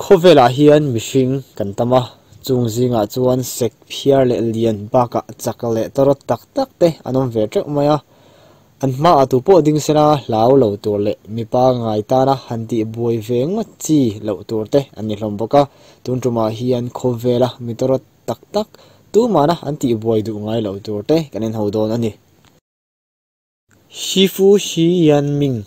Khawvelah hian mihring kan tam a, chung zingah chuan sek phiar leh lian bakah chak leh tawrawt tak tak te an awm ve teuh mai a. An hmaah tu pawh ding sela hlau lo tur leh mipa ngai tana han tih buai ve ngawt chi loh tur te an ni hlawm bawk a. Tun tumah hian khawvela mi tawrawt tak tak tumahna an tih buai duh ngai loh tur te kan inho dawn a ni. Shifu Shi Yanming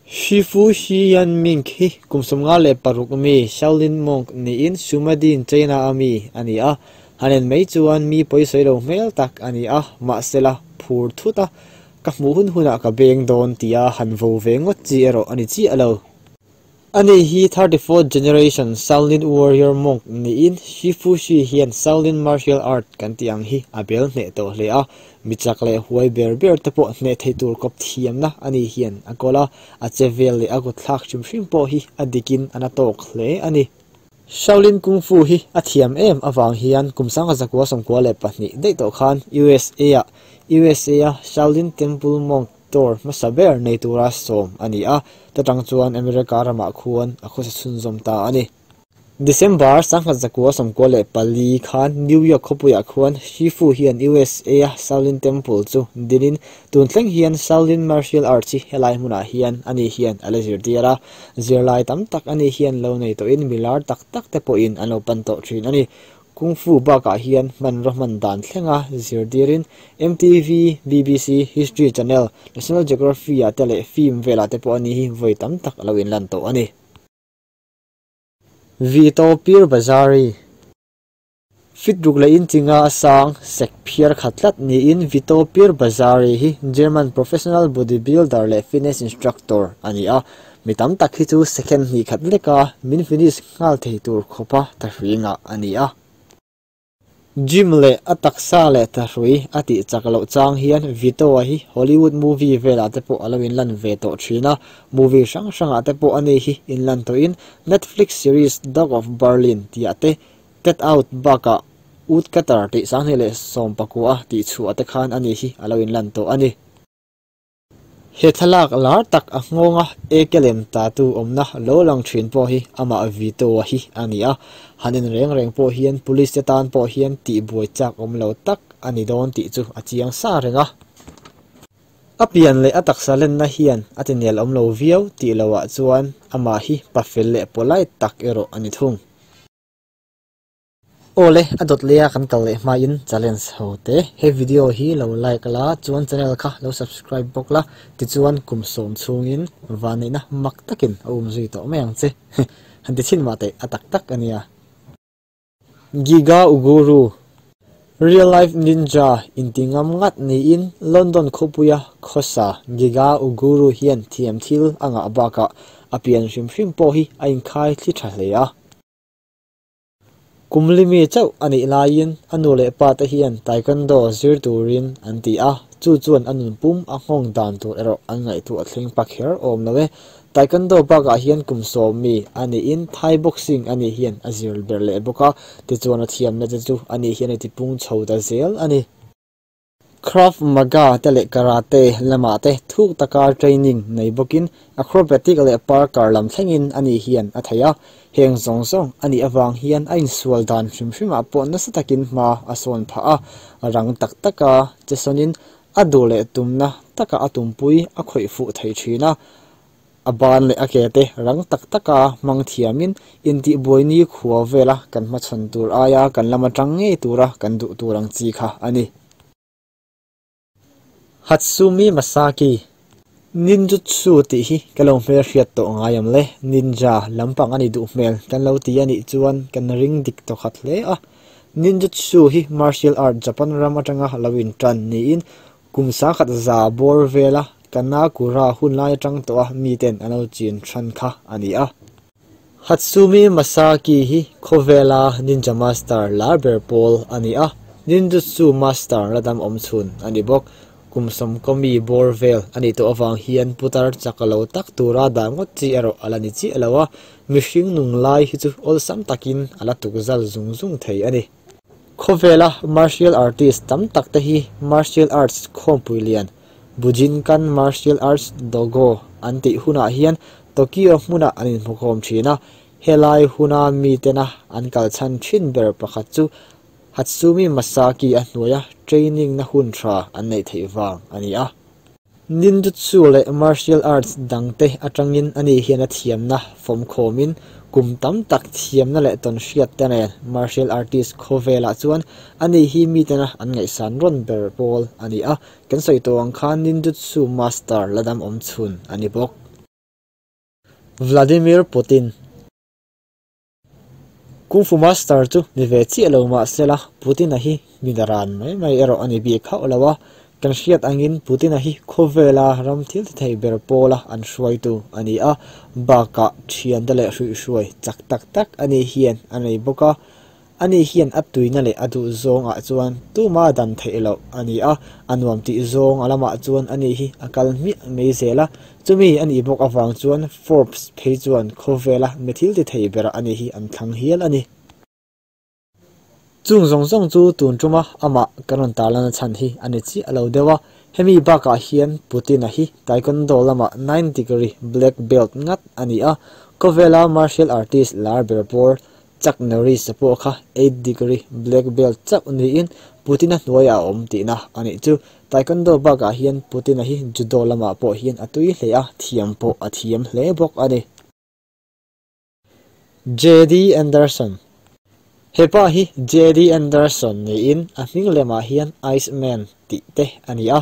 Shifu Shi Yanming hi kum 56 mi Shaolin monk niin Sumadin, China a mi a ni a. Han en mai chuan mi pawisawi lo hmel tak a ni a, mahsela phur thut a, ka hmuh hun hunah ka beng dawn tia han vo ve ngawt chi erawh a ni chiah lo. Ani hi 34th generation Shaolin warrior monk niin Shifu Shi hian Shaolin martial art kan tih ang hi a bel hneh tawh hle a, mi chak leh huai ber ber te pawh hneh thei tur kawp thiamna ani hian a kawl a, a che vel leh a kutthlak hrim hrim pawh hi a dikin a na tawk hle a ni. Shaolin Kung Fu hi a thiam em avang hian kum 1992 daih tawh khan USA-ah USA-a Shaolin Temple monk Tour hmasa ber nei tura sawm a ni a, ta tang chuan America ramah khuan a khawsa chhunzawm ta a ni. December 1994 khan New York khawpuiah khuan Shifu hian USA-a Shaolin Temple chu dinin tun thleng hian Shaolin Martial Arts hi helai hmunah hian ani hian a la zirtir a, zirlai tam tak ani hian lo nei tawhin milar tak tak te pawhin an lo pan tawh thin a ni. Kung Fu bakah hian hmanraw hman dan thlenga zirtirin MTV, BBC, History Channel, National Geography ah te leh film velah te pawh a ni hi vawi tam tak a lo inlan tawh a ni. Vito Pirbazari Fit ruk leh inchi nga a sang sek phiar khat tlat niin Vito Pirbazari hi German professional bodybuilder leh fitness instructor a ni a, mi tam tak hi chu second hnih khat leka min finish nghal thei tur khawpa thahrui ngah a ni a. Gym leh a taksa leh thahrui a tih chak loh chang hian Vito-a hi Hollywood movie velah te pawh a lo inlan ve tawh thin a, movie hrang hrangah te pawh ani hi inlan tawhin Netflix series Dog of Berlin tihah te Tet Out bakah Woodcutter tih 2019 tih chhuah te khan ani hi a lo inlan tawh a ni. He thlalak lar tak a nghawnga ekelem tatu awmna lo lang thin pawh hi amah Vito-a hi a ni a, han en reng reng pawh hian police te tan pawh hian tih buai chak awm lo tak a ni dawn tih chu a chiang sa reng a. A pian leh a taksa lenna hian a ti nel awm lo viau tih lohah chuan amah hi pafel leh polite tak erawh a ni thung. Awle, a dawt leia kan kal leh hmain challenge ho te. He video hi lo like la, chuan channel kha lo subscribe bawk la, tichuan kum sawm chhungin vanneihna mak takin a um zui tawh mai ang che. Han ti chhin mah teh, a tak tak a nia. Giga Uguru, Real life ninja inti ngam ngat niin London khawpuia khawsa Giga Uguru hian thiam thil a ngah bakah a pian hrim hrim pawh hi a inkhai thli tha hle a. Kumlimi chauh a nih laiin a nu leh pa te hian taekwondo zir turin an ti a, chu chuan a nun pum a nghawng dan tur erawh an ngaihtuah thleng pa kher awm lo e. Taekwondo bakah hian kum sawm mi a niin Thai boxing a nih hian a zir ber leh bawk a, tichuan a thiamna te chu a nih hian a tipung chho ta zel a ni. Krav Maga te leh Karate lamah te thuk taka training nei bawkin acrobatic leh parkour lam thlengin a nih hian a thei a, heng zawng zawng a nih avang hian a insual dan hrim hrimah pawh nasa takin hma a sawn phah a, rang tak taka che sawnin a duh leh tumna taka a tumpui a khawih fuh thei thin a, a ban leh a ke te rang tak taka hmang thiamin intihbuai ni khua vela kan hmachhawn tur aia kan lama tang ngei tura kan duh tur ang chi kha a ni. Hatsumi Masaki Ninjutsu tih hi ka lo hmel hriat tawh ngai ang le, ninja lampang a ni duh hmel kan lo ti a nih chuan kan ring dik tawh khat hle a. Ninjutsu hi martial art Japan ram atanga lo intan niin kum sangkhat za bawr vela Kamakura hun lai atang tawh a miten an lo chin than kha a ni a. Hatsumi Masaki hi khawvela ninja master lar ber pawl a ni a, ninjutsu master la dam awm chhun a ni bawk. Kum sawmkaw mi bawr vel a nih tawh avang hian putar chak lo tak tura dah ngawt chi erawh a la ni chiah lo a, mihring nung lai hi chu awlsam takin a la tuk zal zung zung thei a ni. Khawvela martial artist tam tak te hi martial arts khawmpui lian Bujinkan Martial Arts Dogo an tih hunah hian Tokyo hmunah an inhmukhawm thin a. Helai huna mitena an kal chhan thin ber pakhat chu Hatsumi Masaki a hnuaia training na hun tha an nei thei wang ani a. Ninjutsu leh martial arts dangte atangin ani hian a thiamna fawm khawmin kum tam tak thiamna leh tawn hriat te nen martial artist khawvelah chuan ani hi mitena an ngaihsan rawn ber pawl ani a. Kan sawi tawh ang khan ninjutsu master ladam awm chhun ani bawk. Vladimir Putin. Kung Fu master chu ni ve chiah lo mahsela Putin a hi minaran mai mai erawh ani bik hauh lo a. Kan hriat angin Putin a hi khawvela ram thil ti thei ber pawla an hruaitu ani a. Bakah thian te leh hruihhruai chak tak tak ani hian a nei bawk a. Ani hian a tuina leh a duh zawngah chuan tuma dan theih loh ani a. A nuam tih zawng a lamah chuan ani hi a kal hmiah mai zel a. Chumi ani bawk awang chuan Forbes phei chuan khawvela mi thil ti thei ber ani hi an thlang hial ani. Chung zawng zawng chu tun tuma amah kan rawn tarlana chhan hi ani chiah lo deuh a. Hemi bakah hian Putin a hi taekwondo lama 9 degree black belt ngat ani a. Khawvela martial artist lar ber pawl Chuck Norris pawh kha 8 degree black belt chauh niin Putin a hnuai a awm tihna ani chu. Taekwondo bakah hian Putin a hi judo lamah pawh hian a tui hle a, thiam pawh a thiam hle bawk ani. J.D. Anderson. Hepa hi J.D. Anderson niin a hming lemah hian Iceman tih te ani a.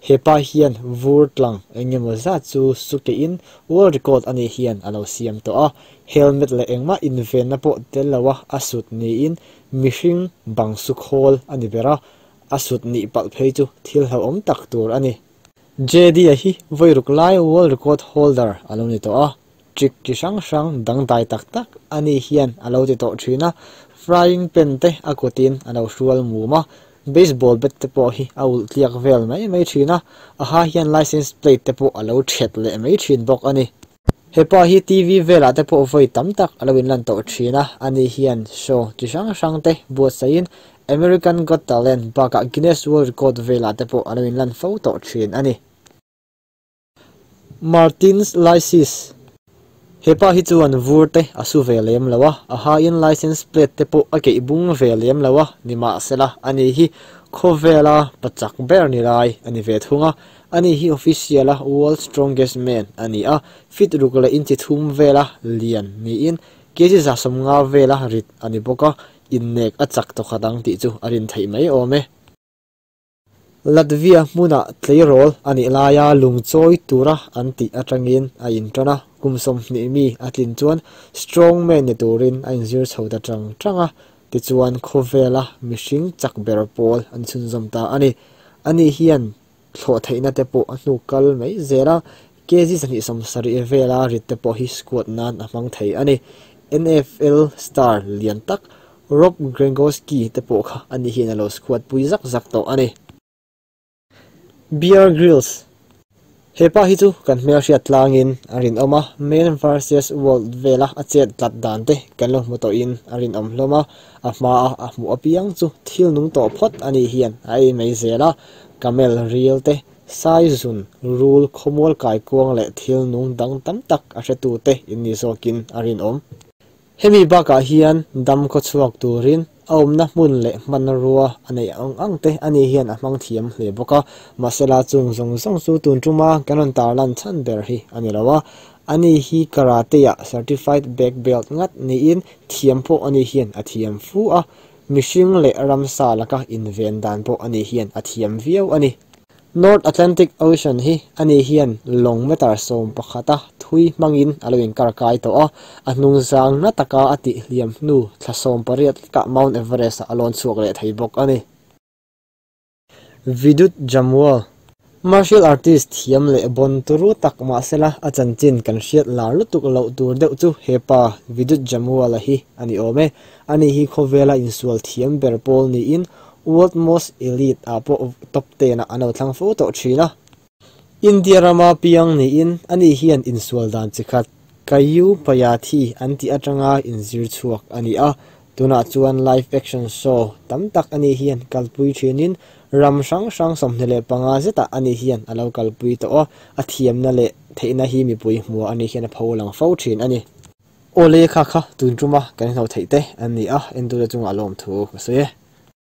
Hepa hian vur tlang engemaw zat chu suke in world record ani hian a lo siam tawh a. Helmet leh engmah invenna pawh tel lo a a sut niin mihring bang su khawl ani ber a. A sut nih palh phei chu thil hlauhawm tak tur ani. J.D. a hi vawi ruk lai world record holder a lo ni tawh a. Trick chi hrang hrang dangdai tak tak ani hian a lo ti tawh thin a. Frying pan te a kutin a lo hrual mum a. Baseball bat te pawh hi a ulh tliak vel mai mai thin a. A ha hian license plate te pawh a lo thet leh mai thin bawk ani. Hepa hi TV velah te pawh vawi tam tak a lo inlan tawh thin a. Ani hian show chi hrang hrang te buatsaihin American Got Talent bakah Guinness World Record velah te pawh a lo inlan fo tawh thin ani. Martins Licis. Hepa hi chuan vur te a su ve lem lo a. A ha in license plate te pawh a keih bung ve lem lo a. Nimahsela ani hi khawvela pachak ber ni lai ani ve thung a. Ani hi official a World Strongest Man ani a. Fit ruk leh inchi thum vela lian niin kg za sawmnga vela rit ani bawk a. Innek a chak tawkhat ang tih chu a rin theih mai awm e. Latvia hmuna tleirawl ani laia lungchawi tura an tih atangin a intan a. Kum sawmhnih mi a tlin chuan strongman ni turin a inzir chho ta tang tang a. Tichuan khawvela mihring chak ber pawl an chhunzawm ta ani. Ani hian thlawh theihna te pawh a hnu kal mai zel a. Kg 270 vela rit te pawh hi squat nan a hmang thei ani. NFL star lian tak Rob Gronkowski te pawh kha ani hian a lo squat pui zak zak tawh ani. Bear Grylls. Hepa hi chu kan hmel hriat tlangin a rin awm a. Man versus Wild vela a chet tlat dan te kan lo hmu tawhin a rin awm hlawm a. A hma a a hmuh apiang chu thil nung tawh phawt ani hian a ei mai zel a. Camel ril te sai zun rul khawmual kai kuang leh thil nung dang tam tak a hretu te in ni zawkin a rin awm. Hemi bakah hian dam khaw chhuak turin a awmna hmun leh hman rua a nei ang ang te ani hian a hmang thiam hle bawk a. Mahsela chung zawng zawng chu tun tuma kan rawn tarlan chhan ber hi ani lo a. Ani hi karate ah certified black belt ngat niin thiam pawh ani hian a thiam fu a. Mihring leh ramsa laka inven dan pawh ani hian a thiam viau ani. North Atlantic Ocean hi ani hian long meter 11 a thui hmangin a lo inkar kai tawh a. A hnung zang na taka a tih hliam hnu thla 18 ka Mount Everest a lawn chhuak leh thei bawk ani. Vidut Jamwal. Martial artist thiam leh bon turu tak mahsela a chanchin kan hriat lar lutuk loh tur deuh chu hepa Vidut Jamwal a hi ani awm e. Ani hi khawvela insual thiam ber pawl niin World Most Elite a pawh top 10 a an lo thlang fo tawh thin a. India rama piang niin ani hian insual dan chi khat Kayu Payathi an tih atanga inzir chhuak ani a. Tunah chuan live action show tam tak ani hian kalpui thinin ram hrang hrang 25 zeta ani hian a lo kalpui tawh a. A thiamna leh theihna hi mipui hmuah ani hian a pho lang fo thin ani. Aw le kha kha tun tuma kan hlauh theih te an ni a, entute chungah lawmthu ka sawi e.